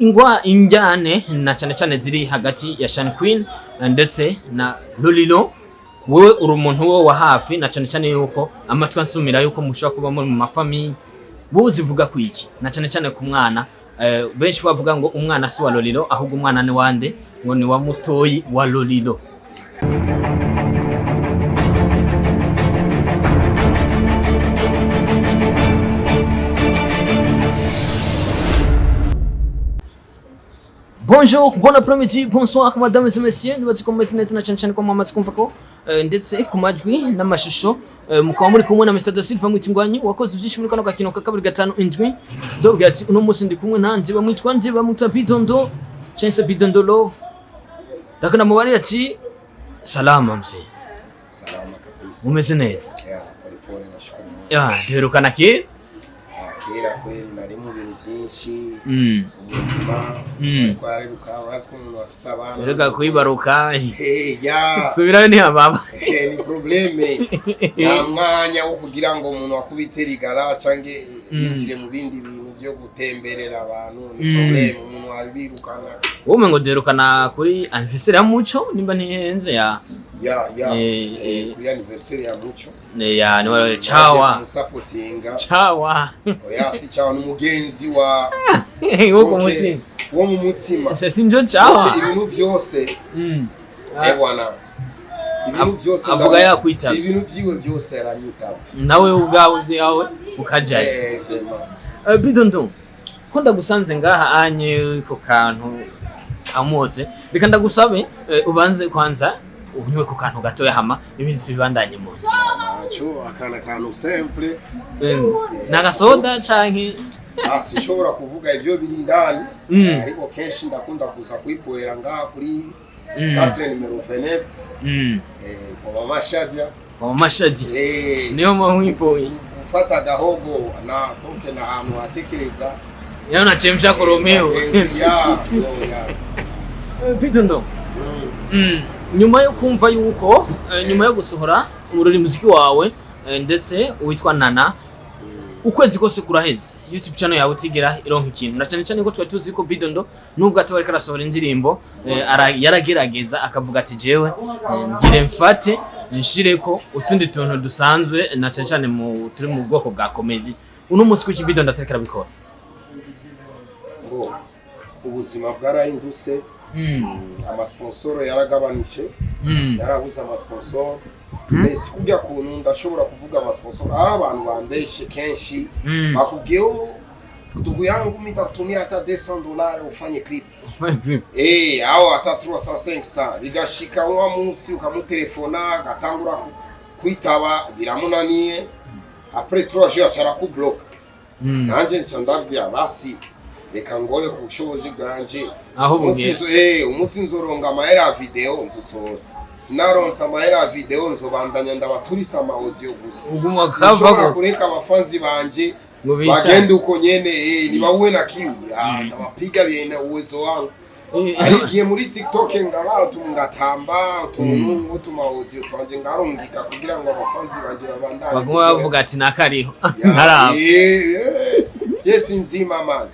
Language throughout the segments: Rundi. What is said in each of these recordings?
Ingwa injyane na cyane cyane ziri hagati ya Shan Queen ndetse na Lolilo. Wewe uri umuntu wo wa hafi, na cyane cyane yuko amatwi ansumira yuko mushobora kuba muri mu ma famille. Wowe uzivuga ku iki, na cyane cyane ku mwana? Benshi bavuga ngo umwana si wa Lolilo, ahubwo umwana ni wande? Ngo ni wa mutoyi wa Lolilo. Bonjour, bon après-midi, bonsoir, mesdames et messieurs. Nibaze ko mumeze neza, na cyane cyane ko mwamaze kumva ko ndetse ku majwi n'amashusho mukaba muri kumwe na Mr. Da Silva Mwitingwanyi, wakoze byinshi muri kano gakino ka 257. Ndobwira ati uno munsi ndi kumwe nanje bamwitwa nje, bamwita Bidondo Chance, Bidondo Love. Ndakana mubari ati salama mzee. Salama kabisa. Mumeze neza? Ya, pole pole, nashukuru Mungu. Ya, duherukana kera. Ah, kera kweli nari mu bintu byinshi, ubuzima ariko yareruka, urazi ko umuntu afise abana. Duheruka kwibaruka. Ya. Subirayo ntiyababa. Ni problème, nta mwanya wo kugira ngo umuntu akubite rigara canke yinjire mu bindi bintu byo gutemberera abantu, ni problème, umuntu abirukana. Wowe ngo duherukana kuri anniversaire ya Muco, nimba ntihenze ya. Ya. Kuri anniversaire ya Muco. Ya, niwe chawa. Musapotinga. Chawa. Oya, si chawa, ni umugenzi wa wo ku mutima. Wo mu mutima. Se sinjo chawa. Okay, ibintu byose, bwana, ibintu byose Avuga yakwitavye. Ibintu byiwe byose aranyitaba. Nawe ubwawe vyawe ukajayo. Vraiment. Bidondo, ko ndagusanze ngaha anye ku kantu amuze, reka ndagusabe ubanze kwanza unywe ku kantu gatoya, hama ibindi tubibandanye mu Naco akana kantu simple. Nagasoda canke? Ah, sinshobora kuvuga ibyo biri indani, ariko kenshi ndakunda kuza kwipoera ngaha kuri 4 numero 29, kwa mama Shadia. Kwa mama Shadia niyo mwamwipoye. Gufata agahogo na toke na hantu hatekereza. Yaani unachemsha koromeo. Ya, yo, ya. Bidondo. Nyuma yo kumva yuko nyuma yo gusohora umurori muziki wawe ndetse witwa Nana, ukwezi kose kuraheze YouTube channel yawe utigera ironka ikintu, na cyane cyane ko twari tuzi ko Bidondo nubwo ataba ariko arasohora indirimbo, yaragerageza akavuga ati jewe ngire mfate nshireko utundi tuntu dusanzwe, na cyane cyane mu turi mu bwoko bwa comedy. Uno munsi kuki Bidondo atariko arabikora? Ngo ubuzima bwarahindutse, amasponsoro yaragabanije, yarabuze amasponsoro. Si kurya kuntu ndashobora kuvuga amasponsoro ari abantu bambeshe kenshi, bakubwiye: "Oh, ndugu yangu, mimi nitakutumia hata $200 ufanye clip au hata 300, 500." Bigashika wa munsi ukamutelefona, agatangura kwitaba biramunaniye, après 3 jours acara kubloka. Nanje nca ndabwira: basi reka ngore ku bushobozi bwanje. Aho Umunsi bugera. Umunsi nzoronga amahera ya video nzosohora, sinaronsa amahera ya video nzobandanya ndabaturisa ama audio gusa. Uguma kava Sinshobora gusa. kureka abafanzi banje Ngo bicare. bagende uko nyene, nibahuwe na kiu ya ndabapiga bene uwezo wangu. Ari igihe muri TikTok ngaba ngatamba utuntu nk'utuma audio twanje ngarungika kugira ngo abafanzi banje babandanye. Baguma bavuga ati nakariho Ya, ntarapfa. Je sinzima man.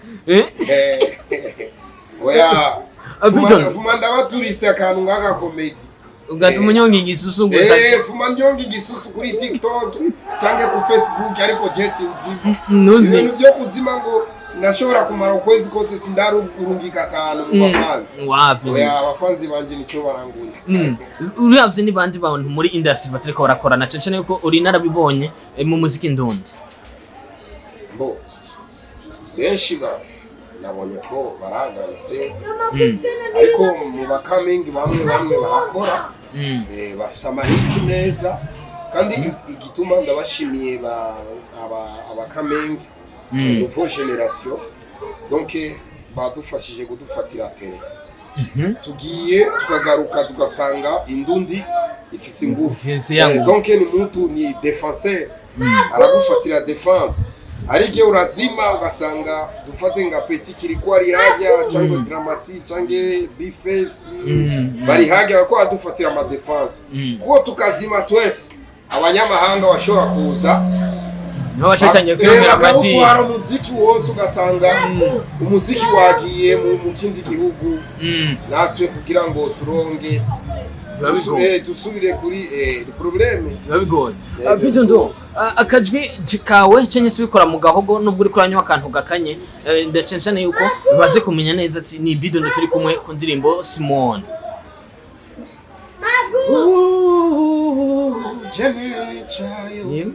Oya. Bidondo. Fuma ndabaturise akantu ngaka comedy. Ugata umunyonga igisusu gusa. Fuma ndyonga igisusu kuri TikTok canke ku Facebook, ariko je sinzima. Ntuzi. Ibintu byo kuzima ngo nashobora kumara ukwezi kose sindarurungika akantu mu bafanzi. Wapi. Oya, abafanzi banje nico barangunya. Uravye ni bandi bantu muri industry batariko barakorana, cane cane yuko uri narabibonye mu muziki ndundi? Bo benshi ba nabonye ko barahagaritse, ariko mu bakamingi bamwe bamwe barakora, bafise amahiti meza, kandi igituma ndabashimiye abakamengi, nouveau génération, donc badufashije kudufatira tere, tugiye tukagaruka tugasanga indundi ifise ingufu. Ifise ya ngufu. Donc ni mutu ni défenseur, aragufatira défense. Hari igihe urazima ugasanga dufate nga Petit Kiriko ari hajya, cyangwa Dramati cyangwa Bface bari hajya bako adufatira ama défense, kuko tukazima twese abanyamahanga bashobora kuza. Niho bacatangiye kwiyongera amadini. Bakawutwara umuziki wose, ugasanga umuziki wagiye mu kindi gihugu. Natwe kugira ngo turonge Biba bigoye. Dusubire kuri problème. Biba bigoye. Bidondo, akajwi kawe cyangwa se ubikora mu gahogo, nubwo uri kuranywa akantu gakanye, ndetse cyane yuko baze kumenya neza ati ni Bidondo turi kumwe ku ndirimbo Simone. Chenere chayo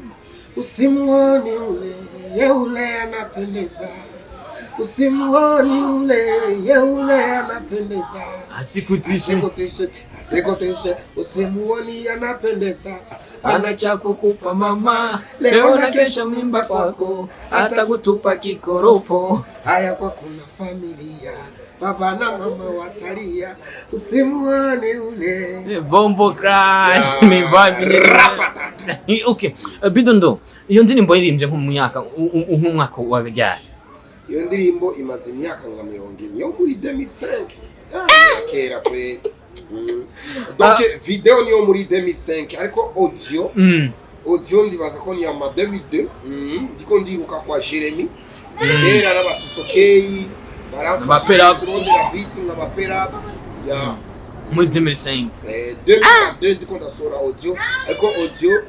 usimuoni ule yeule anapendeza, usimuoni ule yeule anapendeza. Asikutishe. Asikutishe, asikutishe, usimuoni anapendeza, ana cha kukupa mama leo na kesho, mimba kwako hata kutupa kikoropo. Haya kwa kuna familia, baba na mama watalia, usimuone ule. Bombo crash. Ya, Ni vibe. Rapatata. Okay. Bidondo, iyo ndirimbo yaririmbye nko mu myaka nk'umwaka wa ryari? Iyo ndirimbo imaze imyaka nka 40, yo muri 2005. Ah, kera kwe. Donc video niyo muri 2005, ariko audio audio ndibaza ko ni ama 2002. Ndiko ndiruka kwa Jeremy kera n'abasosokei Aba baramfashije Peraps. kurondera beat nka Peraps ya Muri 2005. 2002 ndiko ndasohora audio, ariko audio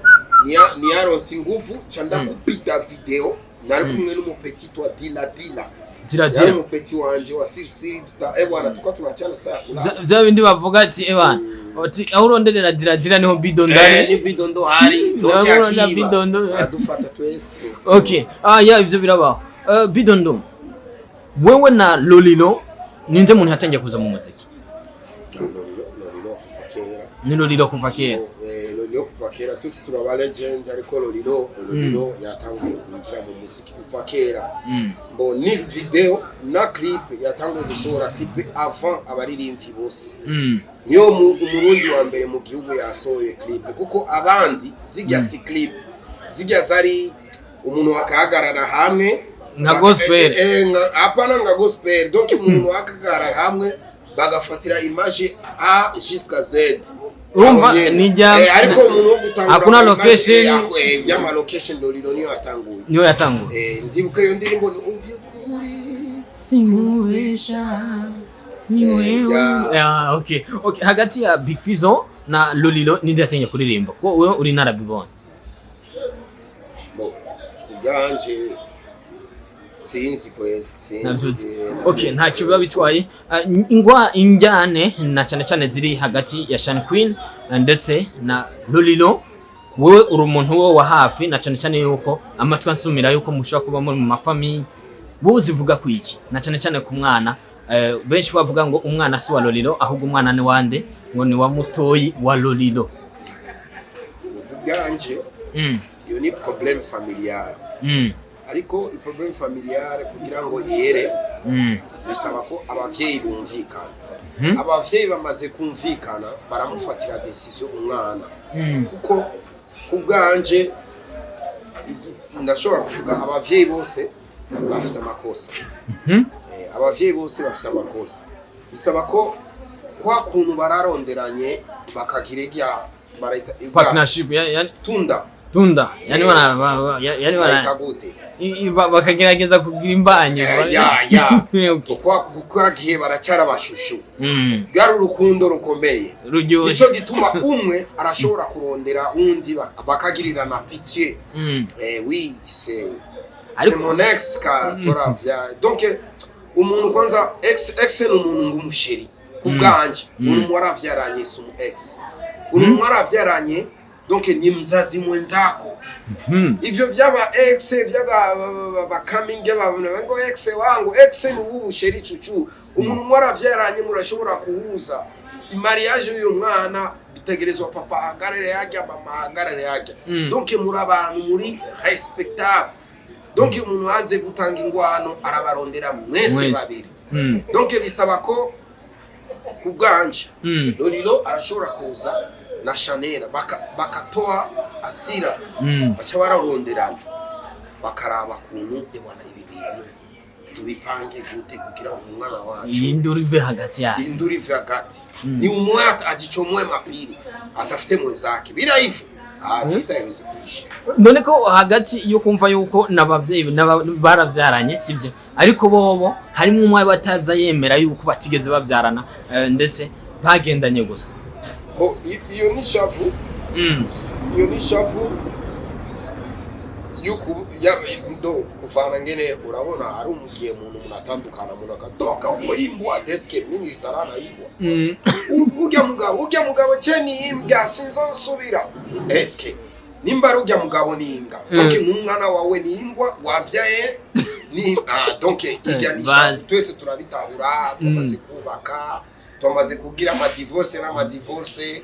niyaronse inguvu ca ndakupita video. Nari kumwe n'umupetit wa Dila Dila. Dira Yari dira. umupeti wanje wa sirisiri duta eh bwana, tukwa tunachana saa kula. Vya bindi bavuga ati ebana, ati aho uronderera dira dira niho Bidondo Eh, ari. ni Bidondo hari donc Nawe urondera akiba Bidondo. aradufata twese. Okay, ah ya, ivyo birabaho. Bidondo, wewe na Lolilo, ninde muntu yatangiye kuza mu muziki? Lolilo, Lolilo kuva kera. Ni Lolilo kuva kera. Lolilo kuva kera, twese turaba legend, ariko Lolilo yatanguye kwinjira mu muziki kuva kera. Bo ni video na clip, yatanguye gusohora clip avant abaririmbyi bose. Niyo umurundi wa mbere mu gihugu yasohoye clip, kuko abandi zijya si clip, zijya zari umuntu akahagarara hamwe. Nka gospel. Hapana, nka gospel. Donc umuntu akahagarara hamwe bagafatira image A jusqu'à Z. Urumva, Abo nyene. nijya Ariko umuntu wo gutangura Hakuna ama image, location. By'ama location, Lolilo niyo yatanguye. Niyo yatanguye. Ndibuka iyo ndirimbo ni uvyukuri. Sinkubesha ni wewe. Ya. Ah, okay, hagati ya Big Fizzo na Lolilo, ninde yatangiye kuririmba, kuko wewe uri narabibonye? Bo kubwanje sinzi kweli, sinzi. Navyutse. Navyutse. Okay, ntacyo biba bitwaye. Ah, ingwa injyane na cyane cyane ziri hagati ya Shan Queen ndetse na Lolilo, wewe uri umuntu wo wa hafi, na cyane cyane yuko amatwi ansumira yuko mushobora kuba muri mu mafamiye, wowe uzivuga ku iki, na cyane cyane ku mwana? Benshi bavuga ngo umwana si wa Lolilo, ahubwo umwana ni wande, ngo ni wa mutoyi wa Lolilo. Kubwanje iyo ni problème familiale. Ariko problème familiale kugira ngo yere bisaba ko abavyeyi bumvikana. Abavyeyi bamaze kumvikana baramufatira décision umwana. Kuko kubwanje ndashobora kuvuga abavyeyi bose bafise amakosa. Abavyeyi bose bafise amakosa, bisaba ko kwa kuntu bararonderanye bakagira irya barayita Partnership tunda. Tunda yani wana yani bayita wana gute? Bakagerageza kugira imbanyi. Ya. Okay. Kwa gihe baracyari abashushu, bwari urukundo rukomeye. Ruryoshye. Nico gituma umwe arashobora kurondera undi bakagirirana pitié. Oui, c'est c'est mon ex ka toravya. Donc umuntu kwanza ex, ex ni umuntu ngumusheri ku bwanje. Umuntu mwaravyaranye si umu ex, umuntu mwaravyaranye donc ni mzazi mwenzako. Ivyo vyaba ex vyaba bakaming byaba ngo ex wangu, ex ni ubu busheri cucu. Umuntu mwaravyaranye murashobora kuhuza mariage y'uyu mwana, bitegerezwa papa ahagarare hajya, mama ahagarare hajya. Donc muri abantu muri respectable. Donc umuntu aze gutanga ingwano arabarondera mwese Mwese. babiri. Donc bisaba ko ku bwanje Lolilo arashobora kuza na Chanel bakatoa asira, baca bararonderana bakaraba kuntu ewana ibi bintu tubipange gute kugira ngo umwana wacu Iyi nduru ive hagati yayo. Induru ive hagati, ni umwe ajichomoe mapili atafute mwenzake bila hivyo Ah, vita haiwezi kuisha. None ko hagati yo kumva yuko n'abavyeyi baravyaranye, sivyo? Ariko bobo harimo umwe bataza yemera yuko batigeze bavyarana, ndetse bagendanye gusa. Bo, iyo ni shavu. Iyo ni shavu yuku ya ndo kuvana ngene. Urabona hari umugihe umuntu munatandukana, umuntu akatoka uko imbwa deske mimi sarana imbwa. Urya mugabo cye ni imbwa, sinzosubira. Eske nimba ari urya mugabo ni imbwa, donc n'umwana wawe ni imbwa wavyaye ni donc irya ni shavu. Bazi. Twese turabitahura, tumaze kubaka, tumaze kugira amadivorce n'amadivorce.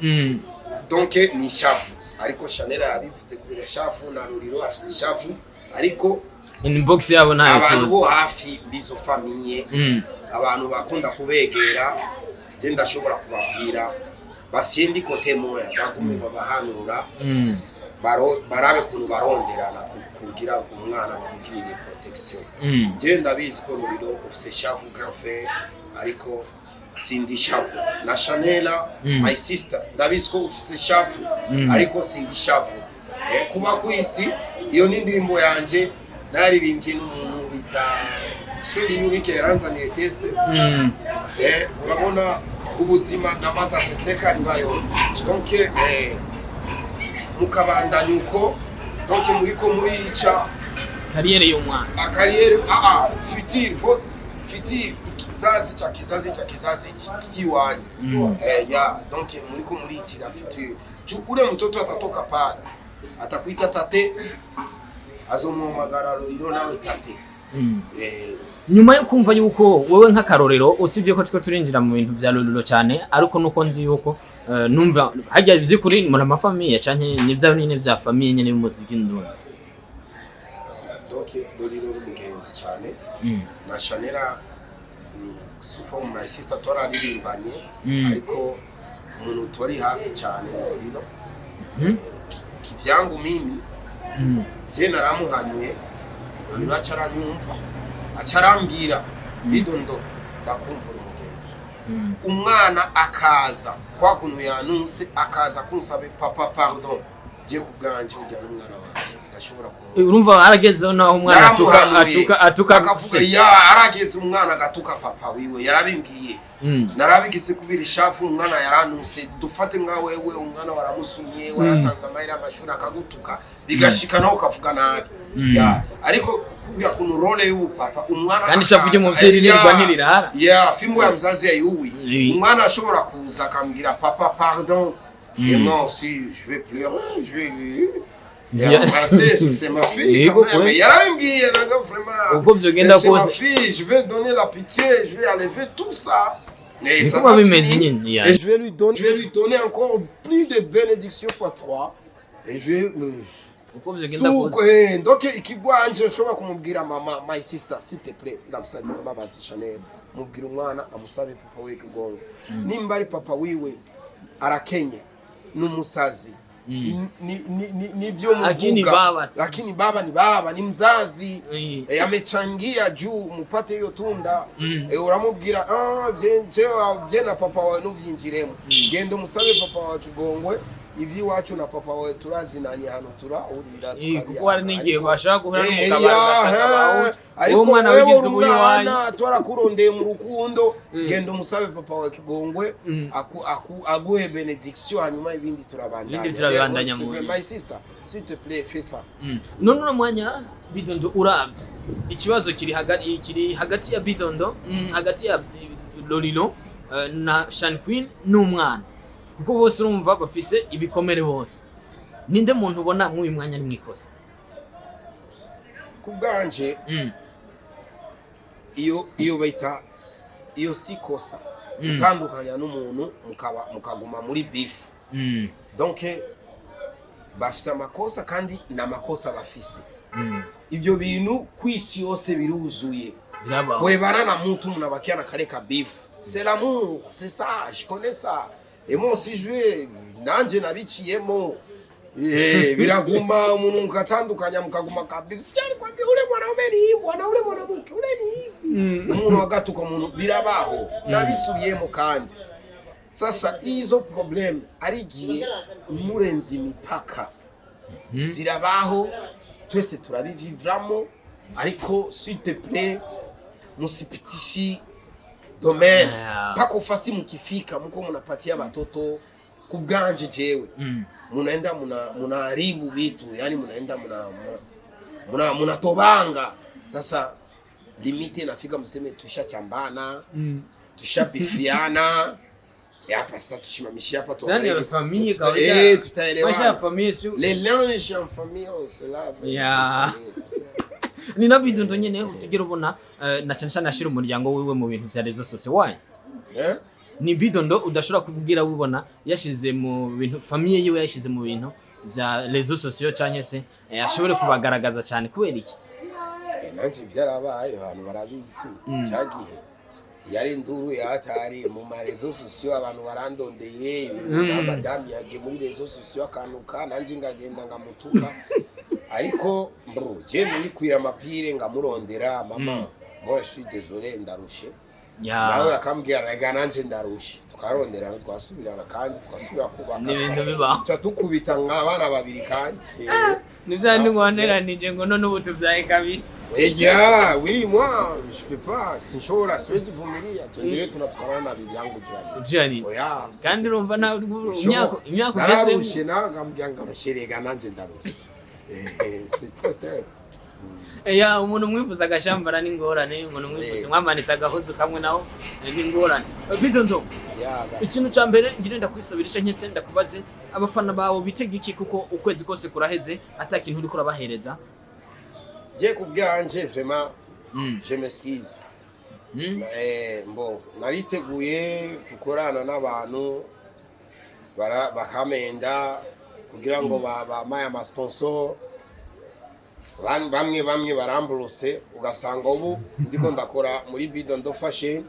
Donc ni shavu, ariko Chanel yabivuze kubera shavu na Ruriro afise shavu, ariko Inbox yabo ntayo abantu bo tuzi. hafi b'izo famille, abantu bakunda kubegera, je ndashobora kubabwira basindi côté moya, bagume babahanura, barabe kuntu baronderana kugira umwana bamugirire protection. Je ndabizi ko Ruriro ufise shavu, grand frère, ariko sindi shavu na Chanela. My sister, ndabizi ko ufise shavu, ariko sindi shavu. Kuba ku isi, iyo ni indirimbo yanje naririmbye n'umuntu bita Sudi Yurike, yaranzaniye teste. Urabona ubuzima namaze aseseka nibayo, donc mukabandanya uko, donc muriko murica Carrière y'umwana. A carrière, futur futur, ikizazi cha kizazi cha kizazi kiwanyu. Ya, donc muriko muricira futur. Ule mtoto atatoka pale atakuita tate, azomuhamagara Ruriro nawe tate. Nyuma yo kumva yuko wewe nk'akarorero, usibye ko twe turinjira mu bintu vya Ruriro cyane, ariko nuko nzi yuko numva harya vy'ukuri muri amafamille canke ni vya nyine vya famille nyene y'umuziki ndundi. Donc Ruriro n'umugenzi cyane na Chanela ni sufo my sister, twararirimbanye, ariko umuntu turi hafi cyane ni Ruriro. Kivyangu mimi, je naramuhanuye, Ruriro aca aranyumva, aca arambwira: "Bidondo, ndakumvura umugenzi." Umwana akaza kwa kuntu yanunse, akaza kunsabe papa pardon, je ku bwanje urya n'umwana wanje ndashobora kumubwira. Urumva haragezeho naho umwana atuka Naramuhanuye. atuka Akavuga se. Ya, arageze umwana agatuka papa wiwe, yarabimbwiye. Narabigize kubira ishavu, umwana yaranuse. Dufate nka wewe, umwana waramusumye, waratanze amahera y'amashuri, akagutuka bigashika nawe ukavuga nabi. Ya, ariko kubya kuntu rôle y'ubupapa, umwana Kandi ishavu akaza, ry'umuvyeyi ririrwa ya, ntirirara. Ya, fimbo ya mzazi yayuwi. Umwana ashobora kuza akambwira: "Papa, pardon", et moi aussi je vais pleurer, je vais lui embrasser, c'est ma fille Yego, quand même. ouais. Yarabimbwiye non, vraiment. Uko vyogenda C'est ma kose. fille, je vais donner la pitié, je vais enlever tout ça. Et ça Niko va bimeze finir. nyine, ya. Et je vais lui donner encore plus de bénédictions fois trois. Et je vais Uko vyogenda Suko, kose. Donc ikigwanje nshobora kumubwira: "Mama, my sister, s'il te plaît, ndamusabye imbabazi." Chanel, mubwira umwana amusabe papa wiwe kigongo. Nimba ari papa wiwe arakenye n'umusazi, nivyo Lakini muvuga. baba tu. Lakini baba ni baba, ni mzazi. Amechangia juu mupate hiyo tunda. Uramubwira: "Ah, je na papa wawe nuvyinjiremo, genda umusabe papa wawe kigongwe. Ivy'iwacu na papa wawe turazinanye, hano turahurira." Kuko hari n'igihe bashaka guhura no mu Eh, kabari, ya, ugasanga bahuje. Ariko Uwo mwana wewe wigize uri ubuyuwayi. umwana, twarakurondeye mu rukundo, genda umusabe papa wawe kigongwe, aguhe bénédiction, hanyuma ibindi turabandanya. Ibindi turabandanya My sister, s'il te plaît, fais ça. None uno mwanya, Bidondo, uravye ikibazo kiri hagati ya Bidondo, hagati ya Lolilo na Shan Queen n'umwana, kuko bose urumva bafise ibikomere bose, ninde muntu ubona mw'uyu mwanya ari mwikosa? Ku bwanje, iyo bayita iyo si kosa gutandukanya n'umuntu mukaba mukaguma muri beef. Donc bafise amakosa, kandi ni amakosa bafise. Ibyo bintu ku isi yose biruzuye. Birabaho. Kuebana na mtu mnabakia na kale ka beef, c'est l'amour, c'est ça, je connais ça, et moi aussi je vais nanje nabiciyemo. Biraguma umuntu mukatandukanya, mukaguma ka beef. Si alikwambia ule mwanaume ni hivi, bwana, ule mwanamke ule ni hivi, umuntu agatuka umuntu, birabaho, nabisubiyemo. Kandi sasa izo problème ari igihe murenze imipaka. Zirabaho, twese turabivivramo, ariko s'il te plaît, musipitishi domaine pako fasi mukifika muko munapatia batoto. Kubganje jewe, munaenda munaharibu vitu, yani munaenda munatobanga. Sasa limite inafika, mseme tushachambana, tushabifiana. Hapa sasa tushimamishie hapa. Sasa ni tuangalie. Famille kawaida. Eh, Maisha ya tutaelewana. Famille sio. Les linges en famille, on se lave. Yeah. En famille, c'est ça. Ni na Bidondo nyene utigera ubona na cyane cyane ashira umuryango wiwe mu bintu vya réseaux sociaux, why? Eh? Ni Bidondo udashobora kubwira wubona yashize mu bintu famille yiwe, yashize mu bintu vya réseaux sociaux, canke se ashobore kubagaragaza cyane, kubera iki? Eh, nanje byarabaye, abantu barabizi. Cyagihe yari induru yatari mu ma réseaux sociaux, abantu barandondeye ibintu, madamu yagiye muri réseaux sociaux akanuka, nanje ngagenda ngamutuka. Ariko mbro je niyikuye amapire, ngamurondera: "Mama, moi je suis désolé, ndarushe." Nawe akambwira: "Rega nanje ndarushe." Tukarondera, twasubirana kandi twasubira kubaka. Ni ibintu bibaho. Tuca tukubita nk'abana babiri kandi. Ni vya bindi ngo wanteranije ngo none ubu tubyaye kabiri. Eh, yeah, oui, moi, je peux pas, sinshobora, siwezi vumilia. Tuendelee tunatukana na bibi yangu jirani. Jani. Oya. Kandi urumva nawe imyaka ugezemo. Nararushe, nawe ngambwira ngarushe, rega nanje ndarushe. Eh, c'est trop simple. Ya, umuntu mwifuza agashambara n'ingorane, umuntu mwifuza mwamanitse agahuzu kamwe naho n'ingorane. Bidondo, ikintu ca mbere ngire ndakwisabirisha nkese ndakubaze, abafana bawe bitega iki? Kuko ukwezi kose kuraheze ata kintu uriko urabahereza. Je ku bwanje vraiment, je m'excuse. Eh, mbo nariteguye dukorana n'abantu bakamenda kugira ngo bamaye amasponsor. Bamwe bamwe baramburuse, ugasanga ubu ndiko ndakora muri Bidondo Fashion,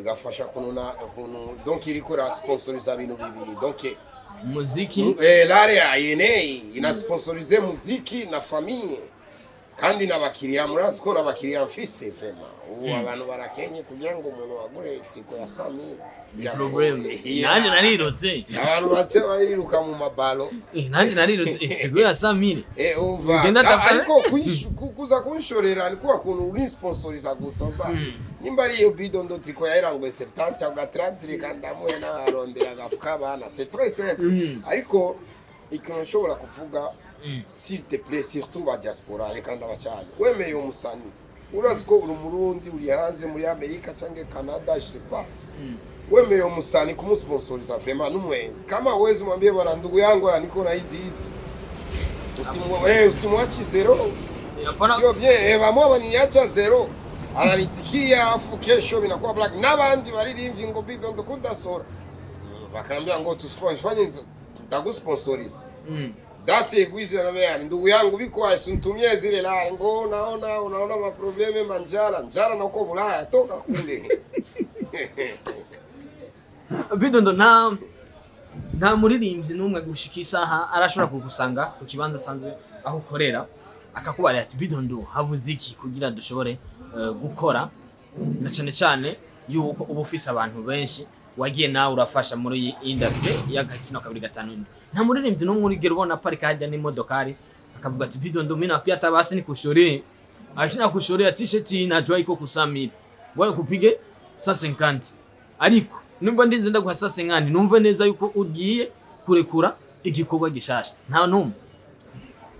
igafasha kununa kuntu, donc iriko irasponsoriza ibintu bibiri, donc Muziki. Eh, l'art ayene inasponsorize muziki na famille kandi n'abakiriya. Murazi ko n'abakiriya mfise, vraiment ubu abantu barakenye. Kugira ngo umuntu agure triko ya sami. Problem, nanjye narirutse. Abantu bace bariruka mu mabalo. Eh, nanjye narirutse itego ya 100,000. Eh, umva. Ugenda ariko kuza kunshorera ni kuba kuntu uri sponsoriza gusa usa nimba ari iyo Bidondo triko yayiranguye 70 cyangwa 30, reka ndamuhe n'arondera agafuka abana, c'est très simple. Ariko ikintu nshobora kuvuga, s'il te plaît, surtout ba diaspora, reka ndabacane, wemeye umusani, urazi ko uri umurundi uri hanze muri Amerika cyangwa Canada, je sais pas, wemeye umusani kumusponsoriza vraiment n'umwenzi, kama uwezi mwambie: "Bwana, ndugu yangu, ya niko na hizi hizi." Usimwachi zéro. Hapana. Sio bien. Eh, bamwe baniniacha zéro, ananitikia, afu kesho binakuwa black n'abandi baririmbyi ngo Bidondo kudasora, bakaambia ngo tufanye ntagusponsoriza. Date igwize na yani, ndugu yangu, biko asintumie zile lare ngo naona unaona maproblème manjara njara na uko Bulaya, toka kule. Bidondo, nta muririmbyi n'umwe gushika isaha arashobora kugusanga ku kibanza asanzwe aho ukorera akakubarira ati: "Bidondo, habuze iki kugira dushobore gukora?" Na cyane cyane yuko uba ufise abantu benshi wagiye nawe urafasha muri iyi industry y'agakino 257. Nta muririmbyi n'umwe urigera ubona parika hajya n'imodokari akavuga ati: "Bidondo, mimi nakuya tabasi nikushoree, akina kushorea t-shirt najua iko kusamira wewe kupige 150, ariko numva ndinze ndaguha 150, numva neza yuko ugiye kurekura igikorwa gishasha." Nta numwe?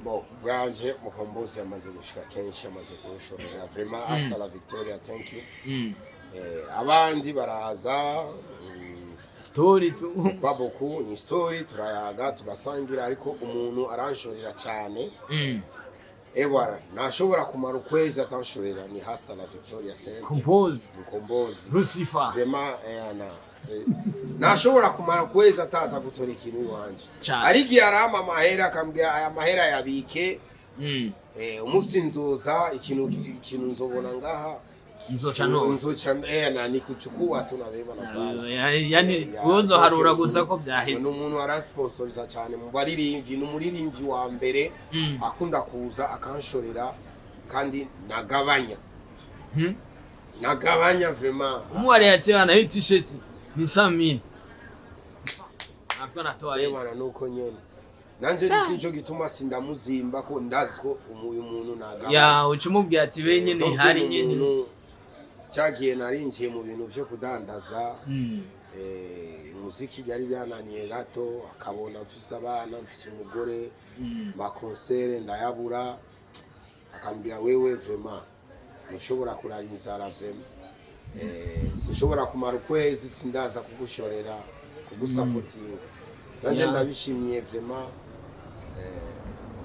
Bon, bwanje Mukombozi amaze gushika kenshi, amaze kunshorera vraiment. Hasta la victoria, thank you. Eh, abandi baraza, Story tu. Pas beaucoup, ni story, turayaga, tugasangira, ariko umuntu aranshorera cyane, ebwana, nashobora kumara ukwezi atanshorera, ni Hasta la Victoria sempre. Compose. Mukombozi. Lucifer. Vraiment, na nashobora kumara ukwezi ataza gutora ikintu iwanje. Cyane. Ariko iyo arampa amahera akambwira: "Aya mahera yabike, umunsi nzoza ikintu nzobona ngaha." Nzoca no Nzoca, na nikuchukua tunabeba na pala. Yani wowe uzoharura gusa ko byaheze. Ni umuntu arasponsoriza cyane mu baririmbyi, ni umuririmbyi wa mbere akunda kuza akanshorera kandi nagabanya, nagabanya vraiment. Umwari ati: "Na hii t-shirt ni 100,000." Nafikwa natoa yeye. Bwana, nuko nyene. Nanje nico gituma sindamuzimba, ko ndazi ko uyu muntu nagaba. Ya, uca umubwira ati be nyene Donc, hari ni nyene. umuntu cyagiye narinjiye mu bintu vyo kudandaza umuziki, byari byananiye gato, akabona mfise abana, mfise umugore, ma concert ndayabura, akambwira: "Wewe vraiment ntushobora kurara inzara, vraiment sinshobora kumara ukwezi sindaza kugushorera, kugusapotinga." Nanje ndabishimiye vraiment.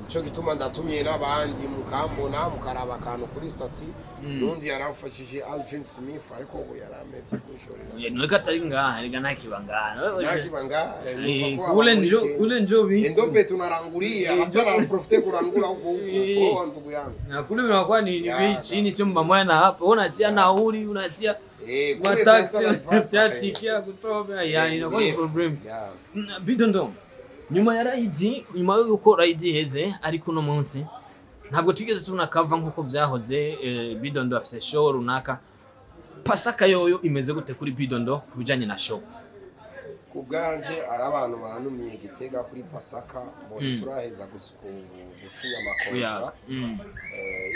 Nico gituma ndatumye n'abandi mukambona, mukaraba akantu kuri statut. N'undi yaramfashije, Alvin Smith, ariko ubu yarampevye kunshorera. Nuko atari ngaha, rega ntakiba ngaha. Nakiba ngaha. Kule njo, kule njo vitu. Ndope tunarangulia hata na profite kurangula huko huko. Poa, ndugu yangu. Na kule unakuwa ni bei chini, sio mambo na hapa unatia nauli, unatia kule kwa taxi, sasa naipata, unatia tiki ya kutoka, yani inakuwa ni problem. Yeah. Bidondo, nyuma ya rayidi, nyuma y'uko rayidi iheze, ariko uno munsi ntabwo twigeze tubona kava nk'uko byahoze. Bidondo afise show runaka, Pasaka yoyo imeze gute kuri Bidondo ku bijanye na show? Ku bwanje, ari abantu banumiye Gitega kuri Pasaka, mbona turaheza gusinya ama contrat.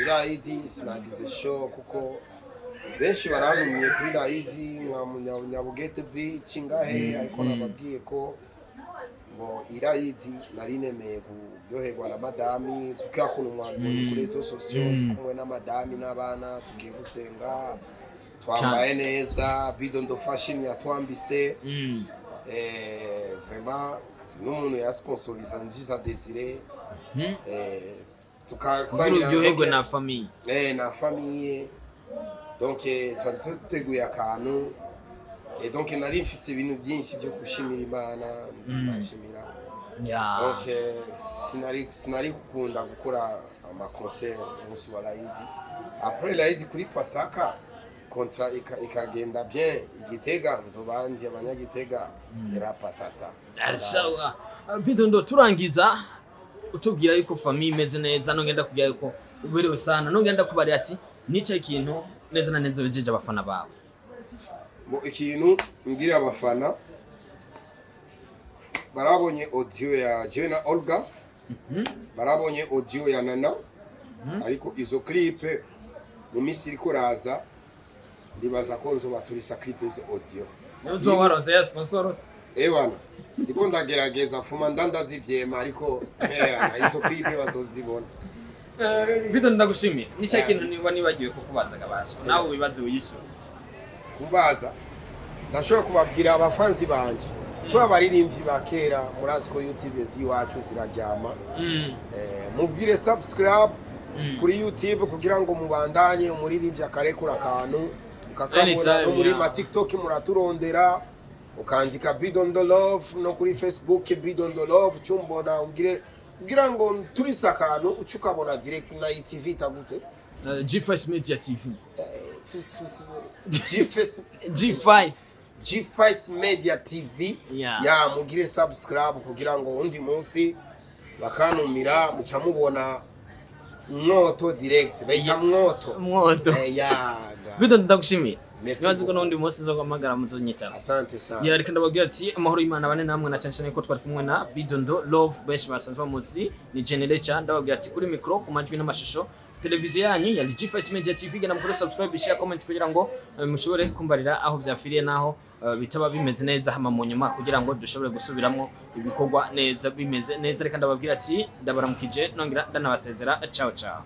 Irayidi sinagize show, kuko benshi barantumiye kuri rayidi nka Nyabugete Beach ngahe, ariko nababwiye ko ngo irayidi nari nemeye kuryoherwa na madami, kuko yakuntu mwabibonye kuri réseaux sociaux ndi kumwe na madami n'abana, tugiye gusenga twambaye neza, Bidondo Fashion yatwambise. Vraiment n'umuntu yasponsoriza, Nziza Desire, Kugira tukasangira. uryoherwe Donc, na famille. Na famille. Donc twari duteguye akantu, donc nari mfise ibintu byinshi byo gushimira Imana, ndashimira. Donc sinari gukunda gukora ama concert umunsi wa laidi. Après laidi, kuri Pasaka, contrat ikagenda bien Igitega, nzobandi abanyagitega irapatata. Sawa Bidondo, turangiza utubwira yuko famille imeze neza, nongenda kubwira yuko uberewe sana, nongenda kubarira ati nica ikintu neza na neza wejeje abafana bawe. Ngo ikintu mbwira abafana, barabonye audio ya jewe na Olga, barabonye audio ya Nana, ariko izo clip mu minsi iriko raza, ndibaza ko nzobaturisa clip izo audio. Uzobaronse ya sponsor? Ewana, ndiko ndagerageza fuma ndandaza ivyema, ariko izo clip bazozibona. Bidondo, ndagushimiye. Nica ikintu niba nibagiwe kukubaza kabasha, nawe wibaze wiyishure. Kumbaza, ndashobora kubabwira abafanzi banje, tuba abaririmbyi ba kera, murazi ko YouTube z'iwacu ziraryama. Mubwire subscribe kuri YouTube kugira ngo mubandanye umuririmbyi akarekura akantu ukakabona. Anytime, No muri yeah. ma TikTok muraturondera, ukandika Bidondo Love, no kuri Facebook Bidondo Love, cumbona umbwire kugira ngo turise akantu uce ukabona direct. Na ITV itagute? G5 Media TV. G-Face. G5. G5 Media TV. Ya, mugire subscribe kugira ngo undi munsi bakanumira muca mubona mwoto direct, bayita mwoto. Mwoto. Yaga. Bidondo, ndagushimiye. Merci Nibaze ko beaucoup. n'undi munsi nzoguhamagara muzonyitaba. Asante sana. Ya, reka ndababwira ati amahoro y'Imana bane namwe, na cyane cyane ko twari kumwe na Bidondo Love, benshi basanzwe bamuzi ni Generator. Ndababwira ati kuri micro, ku majwi n'amashusho, televiziyo yanyu ya G5 Media TV, genda mukore subscribe, share, comment kugira ngo mushobore kumbarira aho vyafiriye naho bitaba bimeze neza, hama mu nyuma kugira ngo dushobore gusubiramo ibikorwa neza, bimeze neza. Reka ndababwira ati ndabaramukije, nongera ndanabasezera. Ciao ciao.